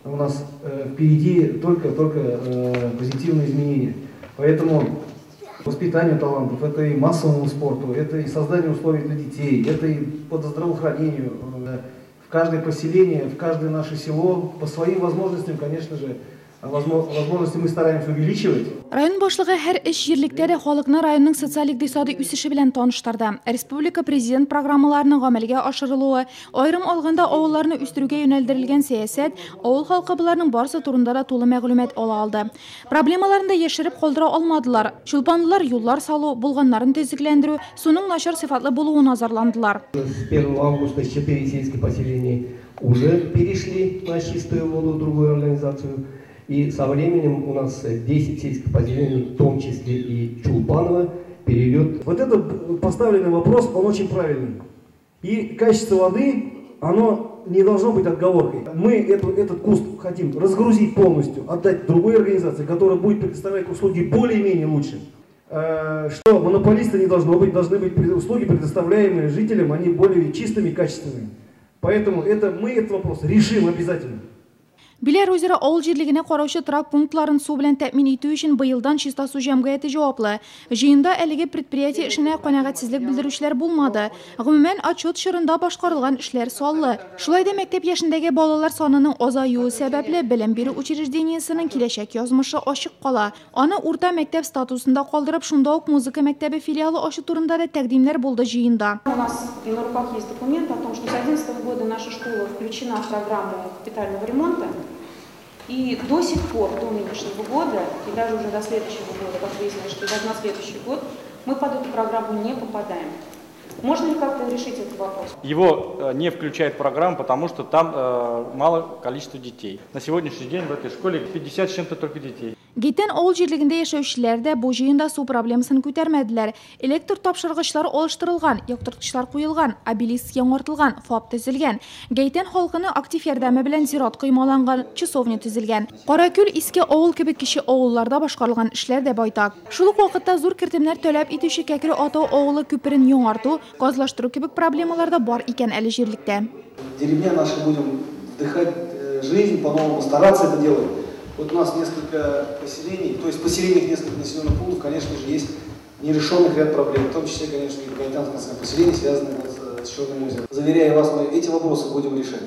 у нас впереди только позитивные изменения. Поэтому воспитанию талантов, это и массовому спорту, это и создание условий для детей, это и по здравоохранению. В каждое поселение, в каждое наше село, по своим возможностям, конечно же, возможности мы стараемся увеличивать. Район башлыгы һәр эш җирлектә дә халыкны районның социаль-икътисади үсеше белән таныштырды. Республика президент программаларының гамәлгә ашырылуы, аерым алганда авылларны үстерүгә юнәлдерелгән сәясәт, авыл халкы боларның барысы турында да тулы мәгълүмат ала алды. Проблемаларын да яшереп калдыра алмадылар. Чулпанлылар юллар салу, булганнарын төзекләндерү, суның начар сыйфатлы булуына зарландылар. С 1 августа 4 сельских поселения уже перешли на чистую воду в другую организацию. И со временем у нас 10 сельских поселений, в том числе и Чулпаново, перейдет. Вот этот поставленный вопрос, он очень правильный. И качество воды, оно не должно быть отговоркой. Мы этот куст хотим разгрузить полностью, отдать другой организации, которая будет предоставлять услуги более-менее лучше. Что монополиста не должно быть, должны быть услуги, предоставляемые жителям, они более чистыми и качественными. Поэтому мы этот вопрос решим обязательно. Биләр озеро авыл җирлегенә караучы торак пунктларын су белән тәэмин итү өчен быелдан Чиста су җәмгыяте җаваплы. Җыенда әлеге предприятие эшенә канәгатьсезлек белдерүчеләр булмады. Гомумән, отчет чорында башкарылган эшләр саллы. Шулай да мәктәп яшендәге балалар санының азаюы сәбәпле белем бирү учреждениесенең киләчәк язмышы ачык кала. Аны урта мәктәп статусында калдырып, шунда ук музыка мәктәбе филиалы ачу турында да тәкъдимнәр булды җыенда. У нас на руках есть документ о том, что с 2011 года наша школа включена в программу капитального ремонта. И до сих пор, до нынешнего года, и даже уже до следующего года, как выяснилось, что даже на следующий год, мы под эту программу не попадаем. Можно ли как-то решить этот вопрос? Его не включает в программу, потому что там мало количество детей. На сегодняшний день в этой школе 50 с чем-то только детей. Гейтән авыл җирлегендә яшәүчеләр дә бу җыенда су проблемасын күтәрмәделәр. Электр тапшыргычлар алыштырылган, яктырткычлар куелган, обелиск яңартылган, ФАП төзелгән. Гейтән халкының актив ярдәме белән зират коймаланган, часовня төзелгән. Каракүл иске авыл кебек кече авылларда башкарылган эшләр дә байтак. Шул ук вакытта зур кертемнәр таләп итүче Кәкре Атау авылы күперен яңарту, газлаштыру кебек проблемалар да бар икән әле җирлектә. Деревня наша будем вдыхать жизнь, по-новому стараться это делать. Вот у нас несколько поселений, то есть в поселениях несколько населенных пунктов, конечно же, есть нерешенных ряд проблем, в том числе, конечно, и в Гайтанском поселении, связанных с Черным озером. Заверяю вас, мы эти вопросы будем решать.